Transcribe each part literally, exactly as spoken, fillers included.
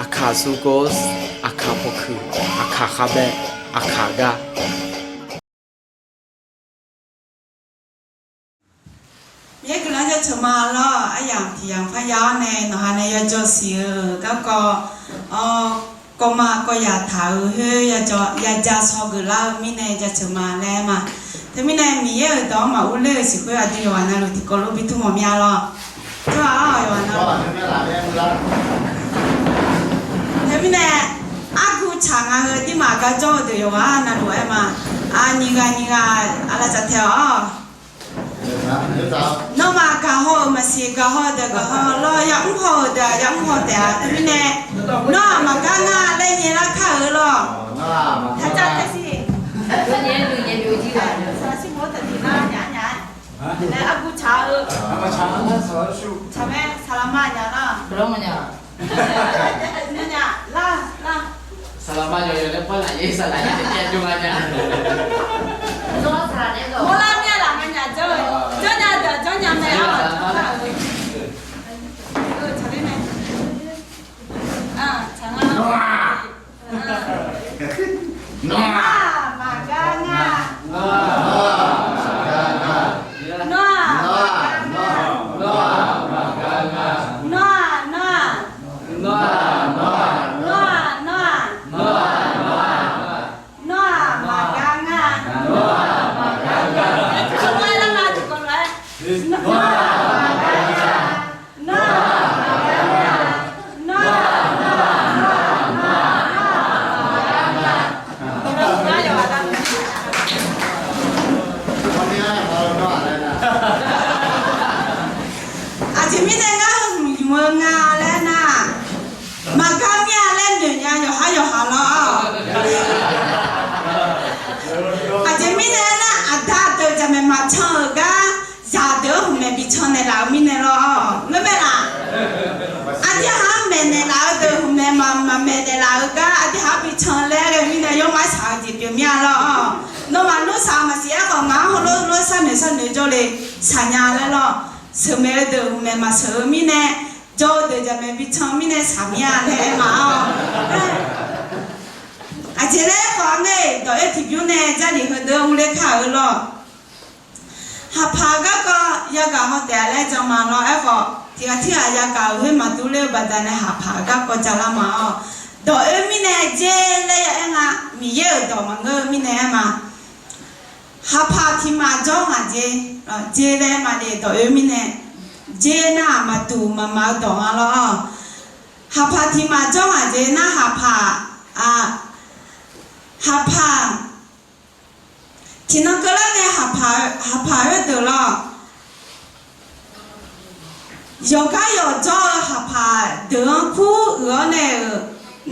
Aqkaq sukos, aqkaq pawkuiq, aqkaq khavbae, aqkaq gar. Miqyaer guiqlanq jaceuq ma lawr. Aryamq tiq yamq parya-awr nae nawqha nae yajawr siq-eu garkawv, kawvma kawv yaq taq-euq khoer yaja saw geuflar-eu mirnae jaceuq ma laer ma. Teumirnae Miqyaer-euq dawq-anr maqur ler-euq siq khoer aqdui yawqghaq navluf tiqkawv lof bi tmr mawf mir-a lawr. Tsawrhaq-awr yawqghaq navluf Teumirnae, argu tsaq nga heu dirmaf gar jawr-eu deuq yawqghaq navluf aer ma. Nyiq ghaq nyiq ghaq aqlaf tsaq tae-awq. Nawmaf gaqhaw-euq maqsiq, gaqhaw-eu deuq gaqhaw lawr, yamr haw-euq deuq-aq yamr haw taef-a. Teumirnae, nawr-aq maqgar nga laer nyaelar kar-eu lawr. Taqcav tae siq. Saqlaq shir mawr taqdiq lar nya nya. Laer argu tsaq-eu. Tsaq mae, saqlaq ma nya lar. Nya nya, lar lar. Saqlaq ma yawqyawq nae par laf-ir saqlaq nya taef jav jawr nga nya. Mawrlar mir-a laf nga nya jawr-eu. Jawr nya deuq-aq jawr nya mae-awq. Tsaqler mae. Tsaq nga. Nawr-aq maqgar nga. Nawr-aq maqgar nga. Nawr-aq maqgar nga. Nawr-aq, nawr-aq. Nawr-aq, nawr-aq. Nawr-aq, nawr-aq. Nawr-aq maqgar nga. Nawr-aq maqgar nga. Nawr-aq maqgar nga. Nawr-aq maqgar nga. Nawr-aq maqgar nga. Nawr-aq, nawr-aq, nawr-aq, nawr-aq maqgar nga. Aqjeq mirnae ngar heu hmq ymq-eu nga laer nar, maqgar mir-a laer noeq nya yawqhar yawqha lawr. Aqjeq mirnae aernar, aqda deuq jaqmaeq maqcan-euq gar zaqdeuq-anr hmqmaeq bican naeqlaf-eu mirnae lawr. Ngar mae laf? Aqdui ha-anr maeqnaeq laf-eu deuq hmqmaeq maq maqmaeq naeqlaf-eu gar aqdui ha-anr bican laer ghae mirnae yawmar shaq-eu jeq pyeuf mir-a lawr. Nawmaf nmr shaq-eu maqsiq aerkhawf, ngaq-anr heulof lof sharnoeq sharnoeq jawrle shaq nya laer lawr. Sheuqmaeq-eu deuq hmqmaeq maqsheuq-eu mirnae, jawr-eu deuq jaqmaeq bican mirnae shaq mir-a laer aer ma-awr. Aqjeq laer aerkhawf-a ngae, dawq-oer tiqbymr nae Jarlif heudeuq-anr urler kar-euq lawr. Haqpaq garkawv yagaq haw taef-a laer jan ma lawr. Aerkhawf tiqghaq tirghaq yagaq-euq khoer maqdur ler-eu baqdanae haqpaq garkawv jav lar ma-awr. Dawq-oer mirnae dzer laer ya aer nga, Miqyaer-euq dawq maqngeur-eu mirnae aer ma. Haqpaq tiq maf jawr ngaq jeq, jeq laer ma de dawq-oer mirnae. Jeq nar-aq maqduq maqmaq-eu dawq nga lawr. Haqpaq tiq maf jawr ngaq jeq nar haqpaq, haqpaq tiqnan keuvlar ngae haqpaq, haqpaq oer deuq lawr. Yawqgar yawqjawr-eu haqpaq deuq-anr kur uiq-awr nae-euq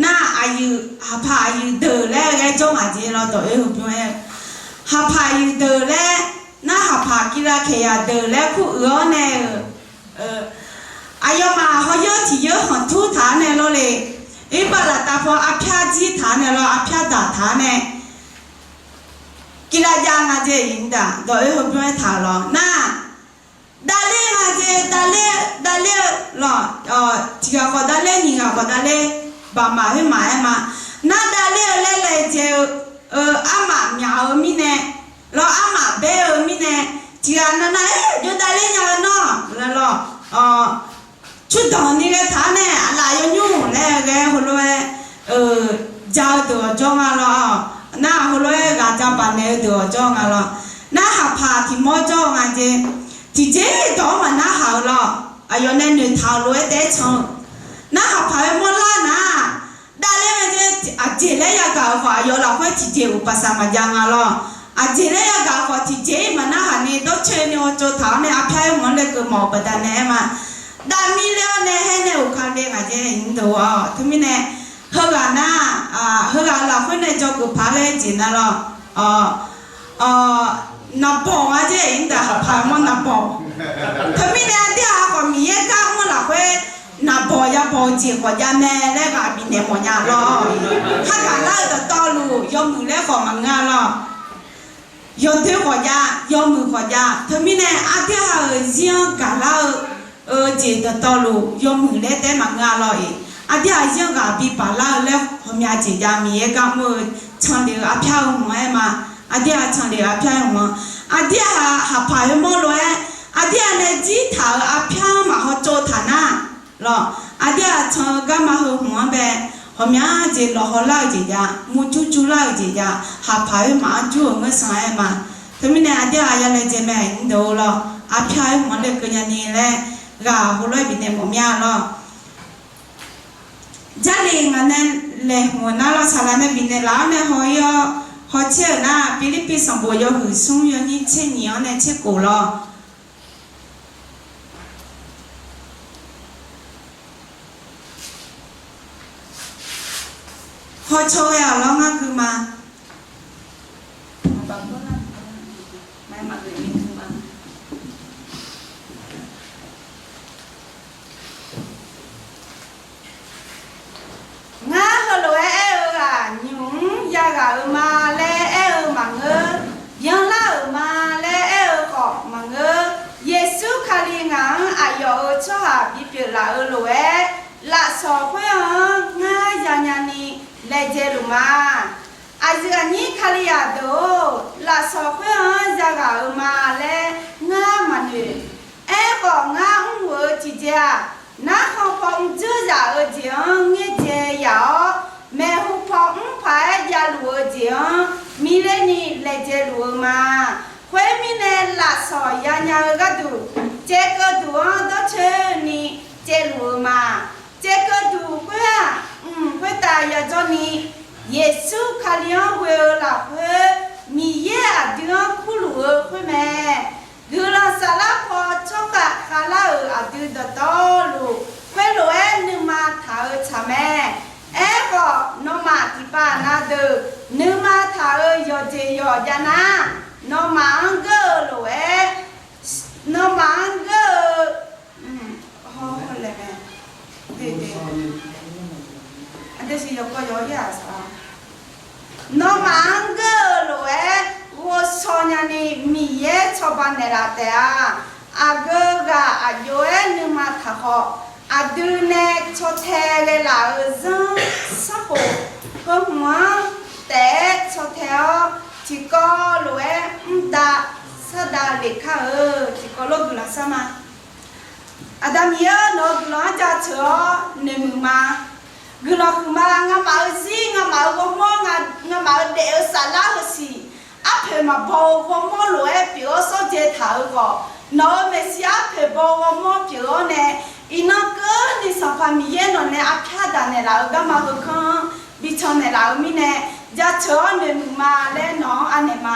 nar, aqyuif haqpaq aqyuif deuq laer ghae jawr ngaq jeq lawr dawq-oer heu bymr-aer-eu. Haqpaq aqyuif deuq laer nar haqpaq kivlav khaeqyaq deuq laer kur uiq-awr nae-euq, aqyawfmaf hawyeuf tiq yeur khanqtur taq-awr nae lawrle. Irbaf laftav paw arpyar jir taq-awr nae lawr arpyar daq taq-awr nae kivlav jav nga jeq-iq mr daq dawq-oer heu bymr-aer taq-euq lawr nar, davler nga jeq, davler, davler-eu lawr, tiq ghaq khawf davler, nyiq ghaq khawf davler, baqmaf khoermaf-aer ma. Nar davler-eu laer laejae-eu, armaf myaq-eu mirnae lawr, armaf baer-eu mirnae, tiq ghaq navnav-aer jawr davler nya-eu nawr laer lawr, curdanq ni ghae taq-awr nae aqlaf yawnymr laer ghae heulof-aer ja-eu deuq-awq jawr nga lawr. Nar heulof-aer ghaq ja baq naeq-eu deuq-awq jawr nga lawr. Nar haqpaq tiq mawr jawr-eu nga jeq, tiqjeq dawq-anr maqnarhaq-eu lawr. Aqyawf nae noeqtaq-euq lof-aer taef-aer can-eu. Nar haqpaq-aer mawrlar nar, davler nga jeq, aqjeq laer yagaq-euq khawf aqyawf lafkhoer tiqjeq uqpaqsaq maqjav nga lawr. Aqjeq laer yagaq-euq khawf tiqjeq-ir maqnarhaq ni dawrcoeni hawtsov taq-awr nae arpyar-aer mq-anr lekeuv mawf-euq baqdanae aer ma. Davmir ler-awr nae haer nae uqka le ngaq jeq-iq mr daq-awr teumirnae, heughaq nar, heughaq lafkhoer nae dzawgeuf paq-aer ghae-eu jeq nar lawr, naqbawq nga jeq-iq mr daq haqpaq mawr naqbawq. Teumirnae aqdui-aq khawf Miqyaer gar mr lafkhoer naqbawq yabawq-eu jeq khawf jav mae laer ghaq bifnaeq mawf nya lawr. Hargaq lar-eu dawqtawvluf yawmuiq laer khawf maqngeur-a lawr. Yawdoer khawf jav, yawmuiq khawf jav. Teumirnae aqdui-aq-euq zir-anr gaqlar-eu jeq dawqtawvluf yawmuiq laer taef-aer maqngeur-a lawr-iq. Aqdir-aq, yanr ghaq bi baq lar-eu laer ghawqmya jeq jav, Miqyaer gar mr-eu canlef-eu arpyar-eu hmq-anr aer ma. Aqdir-aq, canlef-eu arpyar-eu hmq-anr, aqdir-aq, haqpaq khoermawr lof-aer, aqdir-aq nae jir taq-euq arpyar-anr maqhaw tsov taq nar, lawq, aqdir-aq can-eu garma heu hmq-anr bae, ghawqmya jeq lawqhaw lar-eu jeq jav, murjur jur lar-eu jeq jav, haqpaq khoermaf-anr jur-euq ngeur sanq aer ma. Teumirnae aqdir-aq ya laejae mae, mr deuq-eu lawq, arpyar khoerhmq-anr lekeuv nyani laer ghaq heulof-aer bifnaeq mawf mir-a lawq. Jarlif ngaq nae laeqhmq-eu nar lawr, saqlaq nae bifnaeq laf-awr nae haw-ir-awr, hawcaer-euq nar, Pirlirpiv sanqbof yawhuiq smr yawnyir tser nyiq-anr nae tser khof lawr. Hawcaw ghae-awq lawr, ngar gui ma. Ngar heulof-aer aer-eu-aq, nymq-mr yaghaq-euq ma laer aer-eu maqngeur. Byanlar-euq ma laer aer-eu khawf maqngeur. Yeqsur Kali ngaq-anr aqyawf-euq tsawrhaq bipyeuf laf-eu lof-aer, lafsawq khoer-anr ngar yanya ni laejae luf ma. Aqyuif aqnyir Kalizaq deuq-or, lafsawq khoer-anr yaghaq-euq ma laer ngar maqnoeq. Aerkhawf, ngar mr-euq-eu tiqjeq-aq, narkhan paw mrdzeur zaq-eu jeq-anr ngaerdzae yaf-awr, maeqhu paw mr paq-aer javluf-eu jeq-anr miqler ni laejae luf-eu ma. Khoermirnae, lafsawq yanya-eu gharduq, caevkeuv duq-anr dawrcoeni caevluf-eu ma. Caevkeuv duq khoer-aq, mq khoertav yajawr ni, Yeqsur Kali-anr ghoe-eu lafkhoer, Miqyaer aqdui-anr kurluf-eu khoer mae. Guiqlanq saflar paw tsawrkhav khavlar-euq aqdui dawqtawvluf, khoerlof-aer nuima taq-eu tsaq mae. Aerkhawf, nawmaf tiqpav na deuq nuima taq-euq yawqjeq yawq jav nar, nawmaf-anr geur-eu lof-aer, nawmaf-anr geur-eu, hawr hawr laeq mae. Aqdui siq yawqkawv yawq-ir-aq saq-a. Nawmaf-anr geur-eu lof-aer ghovshaw nyani Miqyaer cawba naeqlaf taef-a. Aqgeu ghaq aqjox-aer nuima taq khawf, aqdui nae caw tae ghae laf-euq zanr sanrkhof heu hmq-anr taef-aer caw tae-awr, tiqkawv lof-aer mrdav sardav lef kar-eu tiqkawv lof guiqlanq shar ma. Aqda Miqyaer-or, nawq-eu guiqlanq-anr jaceuq-awr noeqmuiq ma. Guiqlanq huiqma, ngamaf-euq zir, ngamaf-euq ghawrmawr, ngamaf-euq daef-eu saflar heusiq, arpoeq maqbaw-eu ghawrmawr lof-aer pyeuf-awr sawrdzae taq-euq khawf, nawq-euq maeqshi arpoeq baw-eu ghawrmawr pyeuf-awr nae, iqnan keuvni Sanqpaq Miqyaer nawq nae arpyar daq naeqlaf-eu garma heukanr-anr bican naeqlaf-eu mirnae, jaceuq-awr noeqmuiq ma laer nawq-anr anaeq ma.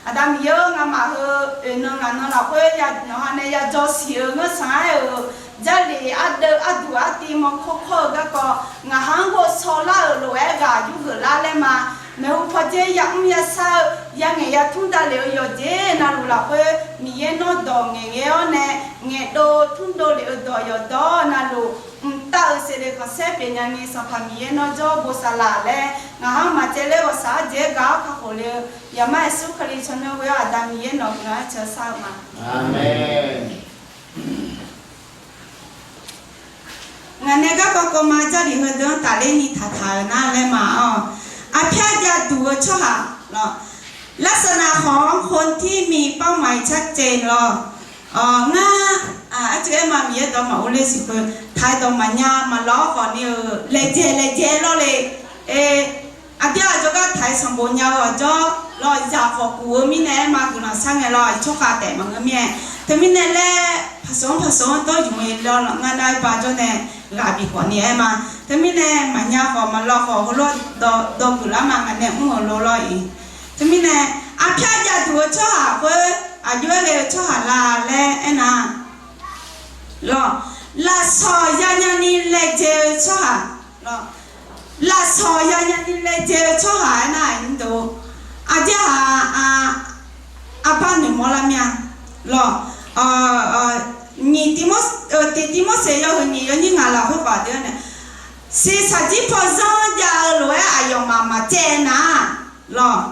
Aqda Miqyaer-or, ngamaf heu oeqnan ngaq nan lafkhoer nawq-anr nae yajawr siq-eu ngeur sanq-aer-euq Jarlif ardeuv arduq artiv mawrkawr kawr-eu garkawv, ngaq ha-anr ghovshaw lar-euq lof-aer ghaq yurgeuf lar laer ma. Maeqhu pawdzer yamr yashar-eu, yangaeq yatmr davlef-eu yawqjeq navluf lafkhoer, Miqyaer nawr dawq ngaeqghae-awr nae, ngaeqdov tmrdov lef-eu dawq yawqdawq navluf, mqtav-euq seqleq khanqsaer pyeufnya ni Sanqpaq Miqyaer nawr jawr-awr bosav laf laer, ngaq ha-anr maqcaevler ghawqshaq arjeq-aer gaq-awr kakhof le-eu, Yaqmar Yeqsur Kali tsawrmyanr ghoe-awr Aqda Miqyaer nawq-eu guiqlanq-anr ceuq shar-eu ma. Aqmeq. Ngaq nae garkawv kawv ma, Jarlif heudeuq-anr tafler ni taqtaq-euq nar laer ma-awq. Arpyar jav duq-eu tsawrhaq lawq. ลักษณะของคนที่มีเป้าหมายชัดเจน lawq. Ngar, arcuv aer ma, Miqyaer dawq maqur ler siq peuq, taq-aer dawq maqnya maqlawr khawf ni-euq laejae laejae lawr le. Aqdir-aq, jawrgar taq-aer sanqbof nya-eu aqjawr lawq, zaq khawf kuf-eu mirnae aer ma, guiqlanq shar ngae lawq, tsawrkhav taef maqngeur mir-aer. Teumirnae laer, paqsaq-anr paqsaq-anr dawr yuf-aer lawr, ngar nar-aer ba jawr nae ghaq bif khawf ni aer ma. Teumirnae maqnya khawf maqlawr khawf heulof dawq dawq geuflar ma, ngaq nae mr-euq lawr lawr-iq. Teumirnae, arpyar jav duq-eu tsawrhaq khoer aqjox-aer ghae-eu tsawrhaq la laer aernar, lawq, lafsawq yanya ni laejae-eu tsawrhaq, lawq, lafsawq yanya ni laejae-eu tsawrhaq aernar, aqyuif deuq, aqdir-aq, arbar noeqmawr lar mir-a, lawq, nyiq Tiq, Tiq Tivmorseq yawhuiq nyiq yawnyir ngaq lafkhoer khawf aqdui-anr nae, siqsaqjir paw zanr jav-eu lof-aer aqyawfmaf maqcaev nar, lawq,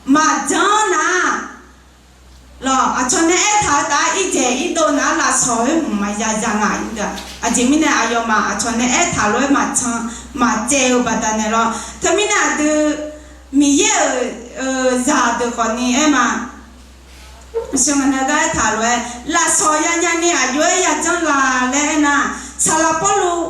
maqjanr nar, Lawq, aqcawq nae aertaq-eu taf-aer irjaeq irdov nar lafsawq khoer hmq maqya ya nga. Aqjeq mirnae aqyawfmaf aqcawq nae aertaq lof-aer maqcan maqcaev-eu baqdanae lawr. Teumirnae aqdui Miqyaer-euq zaqdeuq khawfni aer ma. Sheuqnav gar aertaq lof-aer lafsawq yanya ni aqjox-aer yajanr la laer aernar, saqlaq Pawrluv,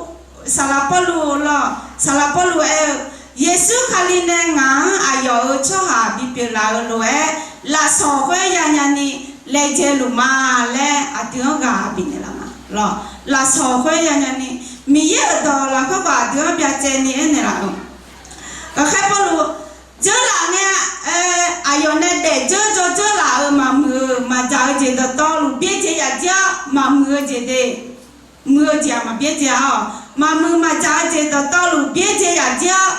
saqlaq Pawrluv lawq, saqlaq Pawrluv aer-eu, Yeqsur Kali nae ngaq-anr aqyawf-euq tsawrhaq bipyeuf laf-eu lof-aer, lafsawq khoer yanya ni laejae luf ma laer aqdui-anr ghaq bifnaeq laf ma lawq. Lafsawq khoer yanya ni Miqyaer-euq dawq lafkhoer khawf aqdui-anr byacaevni aernaeq laf-eu, ghaqkhaer Pawrluv, dzeurlaf ngae, aqyawf nae daefdzeur dzawdzeur laf-euq maqmuiq-euq maqdzaq-eu jeq dawqtawvluf byaerdzae yaf jir-awr maqmuiq-eu jeq de, muiq-eu jeq-aq maqbyaerdzae-awq. Maqmuiq maqdzaq-eu jeq dawqtawvluf byaerdzae yaf jir-awr,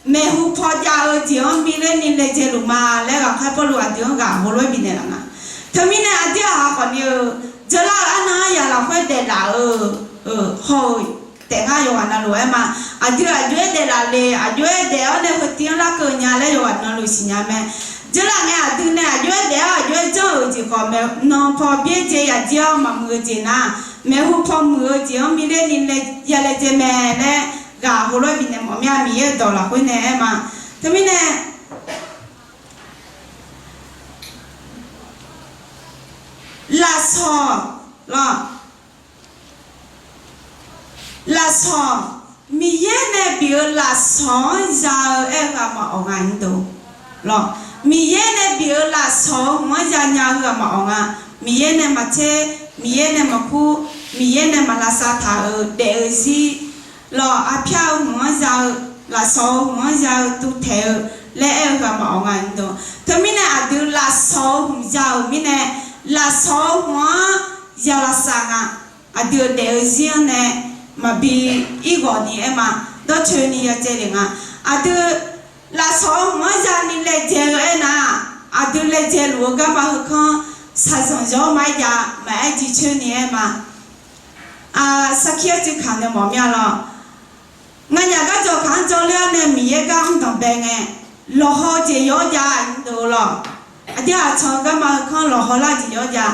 maeqhu paw jav-eu jeq-anr milerni laejae luf ma laer ghaqkhaer Pawrluv aqdui-anr ghaq heulof-aer bifnaeq laf nga. Teumirnae aqdir aqha khawfni-eu, dzeurlar-eu arnan aryaq lafkhoer daeflaf-eu, hawr-eu taef ngar yawqghaq navluf-aer ma. Aqdui aqjox-aer daeflaf le, aqjox-aer daef-awr nae heutiv-anr larkeuv nya laer yawqghaq navluf siqnya mae. Dzeurlaf ngae aqdui nae aqjox-aer daef-awr aqjox-aer janr-euq jeq khawf, maeqnan paw byaerdzae yaf jir-awr maqmuiq-eu jeq nar, maeqhu paw muiq-eu jeq-anr milerni ya laejae mae laer ghaq heulof-aer bifnaeq mawf mir-a. Miqyaer-euq dawq lafkhoer nae aer ma. Teumirnae lafsawq lawq, lafsawq, Miqyaer nae bif-eu lafsawq-anr za-eu aer-eu ghaq maqawq nga. Lawq, Miqyaer nae bif-eu lafsawq-eu hmq-anr yanya-eu ghaq maqawq nga. Miqyaer nae maqtser, Miqyaer nae maqkur, Miqyaer nae maqlavsav taq-euq daef-eu zir lawq, arpyar-eu hmq-anr za-eu, lafsawq-eu hmq-anr za-eu tuvtaeq-eu laer aer-eu ghaq maqawq nga. Teumirnae aqdui lafsawq-eu hmq za-euq mirnae, lafsawq-eu hmq-anr ya lavsav nga. Aqdui-euq daef-eu zir-anr nae maqbi irghawq ni aer ma, dawrcoeni ya caev le nga. Aqdui lafsawq-eu hmq-anr yani laejae-eu aernar, aqdui laejae luf-eu garma heukanr shaqzanq yawr ma-aer jav maqaer jircoer ni aer ma. Sarkir arcuiv kamq nae mawf mir-a lawq. Nganyaf gardzawq kaq-anr jawrler-awr nae Miqyaer gar mr danqbae ngae, lawqhaw-eu jeq yawr jav-a lawq. Aqdir aqcawq-eu garma heukanr lawqhaw lar-eu jeq yawr jav.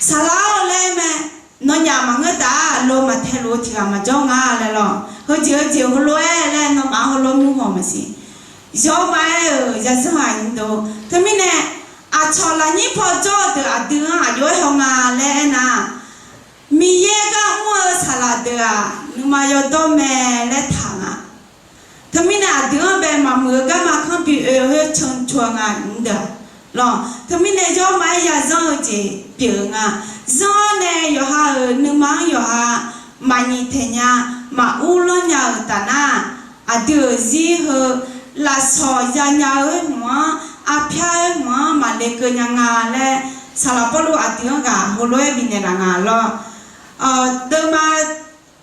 Saqlaq-awr laer mae, nawnyaf maqngeur taf-a, lo maqtae luf-eu tiq ghaq maqjawr nga laer lawq. Heujeq heujeq heulof-aer laer nawmaf-anr heulof mur haw maqsiq. Yawr ma-aer-euq yazanr-aq nyiq dov. Teumirnae, aqcawq lafnyir paw jawr-eu deuq aqdui-anr aqjox-aer haw nga laer aernar, Miqyaer gar mr-eu saqlaq deuq-aq nuima yawdawr mae laer taq nga. Teumirnae aqdui-anr bae maqmuiq-eu garma kanr bi oe-eu khoer can coq-a nga nymr deuq-aq lawq. Teumirnae yawr ma-aer yazanr-eu jeq pyeuf-eu nga. Zanr-awr nae yawqha-euq nuima-anr yawqha maqnyiq taeq nya, maqur lanr nya-euq taf nar, aqdui-euq zir heu lafsawq yanya-eu oermq-anr, arpyar oermq-anr maqle keuv nya nga laer, saqlaq Pawrluv aqdui-anr ghaq heulof-aer bifnaeq laf nga lawr. Deuvma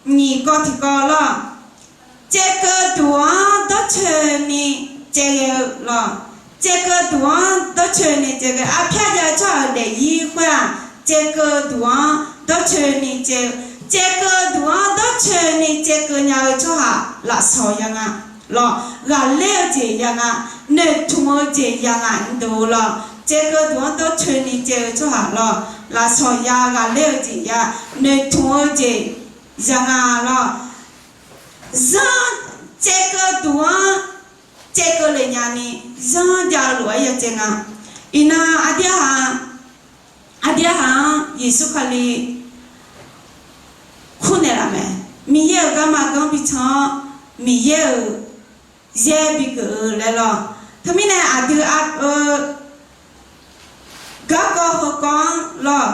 nyiq kawv tiqkawv lawr. Caevkeuv duq-anr dawrcoeni caevghae-eu lawq. Caevkeuv duq-anr dawrcoeni caevghae, arpyar jav-eu tsawrhaq-euq daefzir khoer-aq, caevkeuv duq-anr dawrcoeni caev-eu, caevkeuv duq-anr dawrcoeni caevkeuv nya-eu tsawrhaq lafsawq ya nga lawq. Ghaqler-eu jeq ya nga, noeqtmq-eu jeq ya nga nymr dov lawq. Caevkeuv duq-anr dawrcoeni caev-eu tsawrhaq lawq, lafsawq ya, ghaqler-eu jeq ya, noeqtmq-eu jeq ya nga lawr. Zanr, caevkeuv duq-anr caevkeuv lef nyani, zanr jav-eu lof-aer ya caev nga. Iqnan aqdirhaq, aqdirhaq-anr Yeqsur Kali kurnaeq laf mae. Miqyaer-euq garma ganr bican-awr, Miqyaer-euq yaer bigeuf-eu laer lawr. Teumirnae aqdui-eu garkawv heukawv-anr lawr,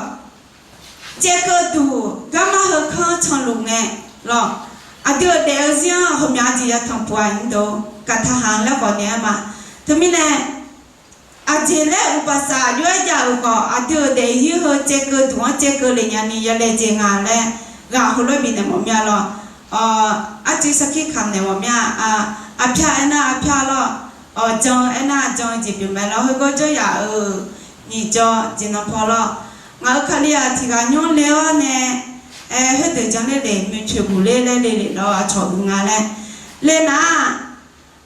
caevkeuv duq garma heukanr canluf ngae lawr, aqdui-euq daef-eu zir-anr ghawqmya jeq ya tanqpuq-a nymr dov, gaqtaqhaq laer khawf naeq-aer ma. Teumirnae, aqjeq laer uqbaqsaq aqjox-aer jav-euq khawf, aqdui-euq daefzir heu caevkeuv duq-anr caevkeuv lef nyani ya laejae nga laer ghaq heulof-aer bifnaeq mawf mir-a lawr. Arcuiv sarkir kamq naeq mawf mir-a. Arpyar aernar arpyar lawr, jan aernar jan-eu jeq pyeuf mae lawr. Heugawr jawryaf-euq nyiq jawr jeq nan paw lawr. Ngaq-euq Kali-aq tiq ghaq nymr le-awr nae, aer khoerdeuq janr ler le, moeqcoeq buq ler laer le lef lawr, aqcawq uiq nga laer le nar,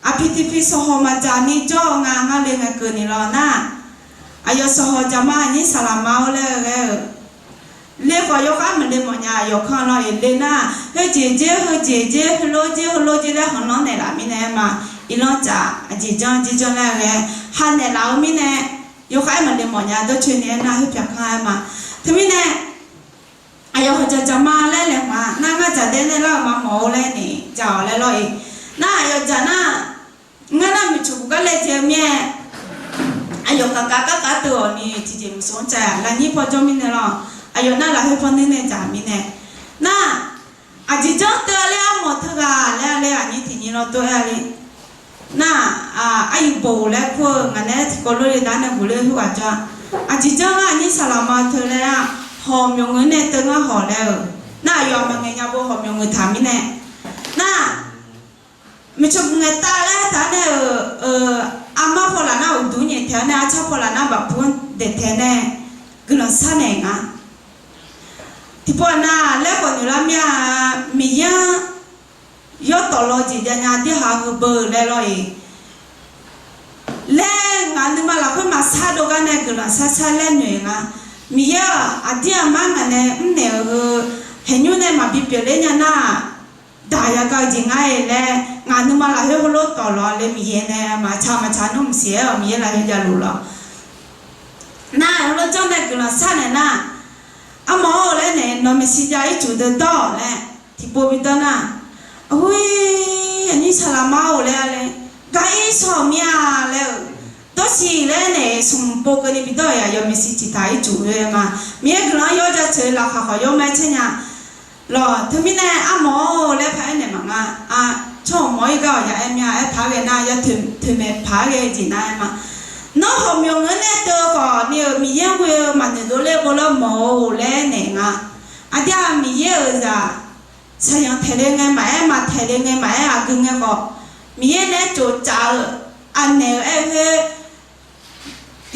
aqpiq tiqpiq sawqhawq maqdzaq ni jawr-eu nga ngar le ngae keuvni lawr nar, Aqyawf sawqhawq jaqma aqnyir saqlaqma-awr laer-eu ghae-euq, le khawf yawkhav maqle mawfnya. Aqyawf kanr lawr-iq le nar, heujeq jer heujeq jer heulof jer heulof jer laer khanqlanr naeqlaf mirnae aer ma. Irlanr caf aqjeq janr jir janr laer ghae, ha naeqlaf-eu mirnae, yawkhav-aer maqle mawfnya dawrcoeni aernar heupyaq kanr aer ma. Teumirnae, aqyawf hawq jaq jaqma laer laeqhmq-a. Nar ngar dzaqdaer nae lar-euq ma mawf-eu laer naeq dzaq-awq laer lawr-iq. Nar aqyawf dzaq nar, ngar nar maeqtsoeq buq gar laejae-eu mir-aer, aqyawf kaqkaq garkaq teuv-awq ni tiqjeq maqsawq-anr cav-a. Lafnyir paw jawr mirnae lawr, aqyawf nar lafkhoer paw nuir nae dzaq mirnae. Nar, aqjeq janr teuv-a laer armawf teughaq laer-a laer aqnyir tiqnyir lawr tov-aer-a le. Nar, aqyuif bof laer kur-eu ngaq nae tiqkawv lor le nar nae guq ler khoerghaq jawr-a. Aqjeq janr ngar aqnyir saqlaqma teu laer-a, hawq myawq ngeur nae teuv ngar hawq laer-euq. Nar aqyawf aqma ngaeq nya bo hawq myawq ngeur taq mirnae. Nar, maeqtsoeq buq ngaeq tav laer taq-aer nae-euq, armar paw laf nar uqduq nyaef taeq-aer nae arcar paw laf nar bafpur-anr daeq taeq nae guiqlanq sharnaeq nga. Tiqpov aqnav laer khawf noeq lar mir-a. Miqyaer-anr yawtawf law jeq jav nya aqdir ha heubeu laer lawr-iq. Laer ngaq nuima lafkhoer maqsar dov gar nae guiqlanq sharshar laer noeq nga. Miqyaer-aq aqdir aqmar ngaq nae mrnaeq-eu heu, haeqnymr nae maqbi pyeufler nya nar-aq, daq yagaq-eu jeq ngar-e laer ngaq nuima lafkhoer heulof tawf law le. Miqyaer nae maqtsaq maqtsaq nmr maqsiq-aer-awq Miqyaer lafkhoer javluf lawr. Nar heulof janr nae guiqlanq sharnaeq nar, armawr-or laer nae nawq maeqshi jav ircuf deuq dawr-awq laer tiqpov bi dawr nar, aqhoer aqnyir saqlaqma-or laer-a laer, gar ir shawr-euq mir-a laer-euq, dawrsiq laer nae smq pov keuvni bi dawr-iq aqyawf maeqshi ciqtaq ircuf-eu ma. Miqyaer guiqlanq-anr yawr jaceuq-eu laqkhaq khawf yawr ma-aer caer nya. Lawq teumirnae armawr-or laer paraer naeq maqnga. Tsawrhaq mawr-ir gar-awq ya aer mir-a. Aer paq-aer ghae nar ya toeqmaeq paq-aer ghae-eu jeq nar aer ma. Nawr hawq myawq ngeur nae teuv khawf ni-euq Miqyaer ghoe-eu maqnoeq dovler bawlar mawf-or laer naeq nga. Aqdui-aq Miqyaer-euq zaq saqyanq taeq le ngae maqaer, maqtaeq le ngae maqaer, aqgeu ngae khawf Miqyaer nae tsof tsaf-eu aqnaeq-eu aer khoer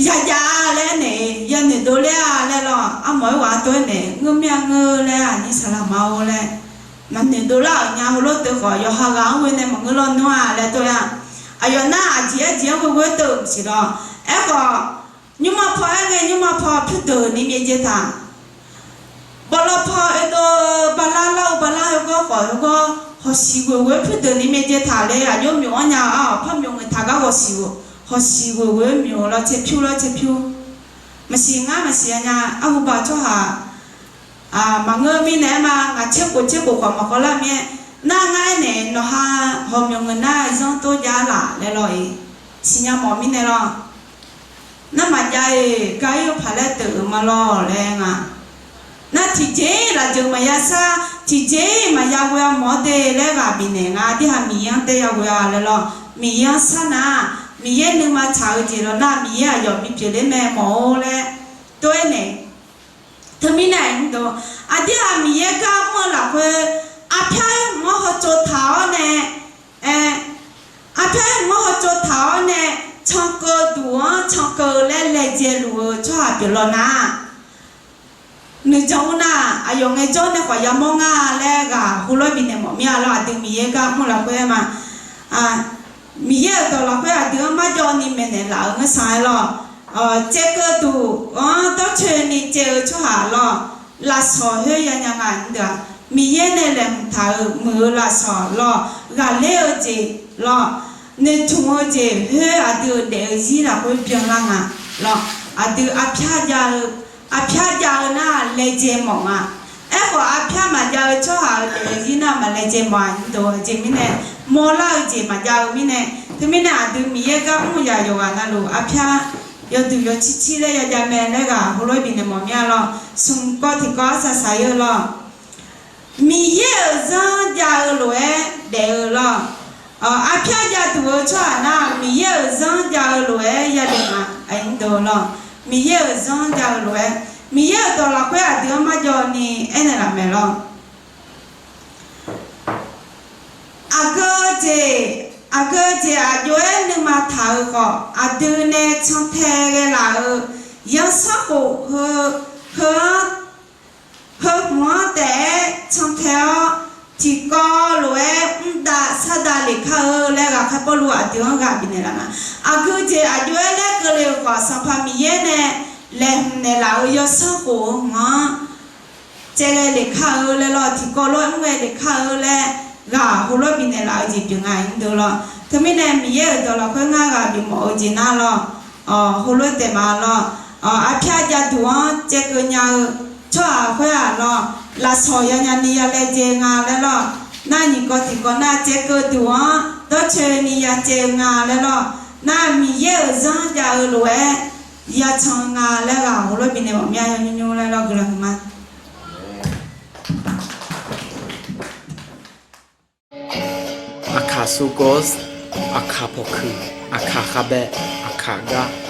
yajav-a laer naeq-iq yanoeq dovler-a laer lawr. Armawr-aer ghaq tov-aer naeq ngeur mir-a ngeur laer aqnyir saqlaqma-or laer maqnoeq dovlar-euq nya. Heulof teuv khawf yawqha ghaq-anr ghoe nae maqngeur lawr nmr-a laer tov-aer-a. Aqyawf nar aqjeq-aer jeq-anr ghoe ghoe-aer teuv-euq maqsiq lawr. Aerkhawf nymrma paw-aer ghae nymrma paw pyurdeuq ni myav jaev taq. Bawqlaw paw oedov-eu balar lar-eu balar heugawr khawf heugawr hawqsiq ghoeq ghoe-aer pyurdeuq ni myav jaev taq le. Aqjox myawq-anr nya-awr par myawq ngaeq taq gar hawqsiq ghoeq, hawqsiq ghoeq ghoe-aer myawq law cae pyur law cae pyur. Maqsiq ngar maqsiq-a nya. Arhuba tsawrhaq maqngeur mirnae aer ma. Ngaq tser khof tser khof khawf maqkawv lar mir-aer nar ngar aernaeq nawqha hawq myawq ngeur nar zanr tov jav laf laer lawr-iq. Siqnya mawf mirnae lawr. Nar maqjav-iq gar ir-eu paq laer teuq-euq ma lawr laer nga. Nar tiqjeq-iq lafjeuq maqya sar, tiqjeq-iq maqya ghoe-a mawf-awr de laer ghaq bifnaeq nga. Aqdui-aq Miqyaer-anr tae ya ghoe-a laer lawr. Miqyaer-anr sar nar, Miqyaer nuima tsaq-eu jeq lawr nar Miqyaer aqyawf bipyeuf ler mae mawf-or laer tov-aer naeq. Teumirnae aqdui-aq Miqyaer gar mr-eu lafkhoer aqpyar-aer hmq-anr hawtsov taq-awr nae, aer, aqpyar-aer hmq-anr hawtsov taq-awr nae, cankeuv duq-anr cankeuv laer laejae luf-eu tsawrhaq pyeuf law nar, nuijan ur nar aqyawf ngaejawr nae khawf yamawr nga laer ghaq heulof-aer bifnaeq mawf mir-a lawr. Aqdui Miqyaer gar mr-eu lafkhoer aer ma. Miqyaer-euq dawq lafkhoer aqdui-anr marjawv ni maeqnaeq laf-euq ngeur san-aer lawr. Caevkeuv duq-anr dawrcoeni caev-eu tsawrhaq lawr, lafsawq khoer yanya nga deuq-aq, Miqyaer nae laeqhmq taq-euq muiq-eu lafsawq lawr, ghaqler-eu jeq lawr, noeqtmq-eu jeq khoer aqdui-euq daef-eu zir lafkhoer byanlar nga lawr. Aqdui aqpyar jav-eu, aqpyar jav-eu nar laejae mawf nga. Aerkhawf aqpyar maqjav-eu tsawrhaq-euq daef-eu zir nar maqlaejae mawf-a. Aqjeq mirnae mawrlar-eu jeq maqjav-eu mirnae, teumirnae aqdui Miqyaer gar mr-eu yaq yawqghaq navluf aqpyar yawduq yawcir cir laer yajav mae laer ghaq heulof-aer bifnaeq mawf mir-a lawr. Smq kawv tiqkawv arsaq saq-ir-eu lawr. Miqyaer-euq zanr jav-eu lof-aer daef-eu lawr. Aqpyar jav duq-eu tsawrhaq nar Miqyaer-euq zanr jav-eu lof-aer yadaef ma. Aqyuif deuq lawr, Miqyaer-euq zanr jav-eu lof-aer, Miqyaer-euq dawq lafkhoer aqdui-anr marjawv ni aernaeq laf mae lawr. Aqgeu jeq, aqgeu jeq aqjox-aer nuima taq-eu khawf aqdui nae cantae ghae laf-euq zanrsanrkhof heu, heu-anr, heu hmq-anr taef-aer cantae-awr tiqkawv lof-aer mrdav sardav lef kar-eu laer Aqkaq Pawrluv aqdui-anr ghaq bifnaeq laf nga. Aqgeu jeq aqjox-aer laer keuvle-euq khawf, Sanqpaq Miqyaer nae laeqhmq naeqlaf-euq yawsanr khof-eu hmq-anr caevghae lefkar-eu laer lawr, tiqkawv lof-aer mr ghae lefkar-eu laer ghaq heulof-aer bifnaeq laf-eu jeq pyeuf nga-iq mr deuq lawr. Teumirnae Miqyaer-euq dawq lafkhoer ngar ghaq bifmawf-eu jeq nar lawr, heulof-aer taef ma lawr. Arpyar jav duq-anr caevkeuv nya-eu tsawrhaq khoer-aq lawr, lafsawq yanya ni ya laejae nga laer lawr. Nar nyiq kawv tiq kawv nar caevkeuv duq-anr dawrcoeni ya caev-eu nga laer lawr. Nar Miqyaer-euq zanr jav-eu lof-aer yacan-eu nga laer ghaq heulof-aer bifnaeq mawf mya yaw nymr nymr laer lawr guiqlanq huiqma. Aqkaq Sogos, Aqkaq Pawqkuiq, Aqkaq Khavbaev, Aqkaq Gar.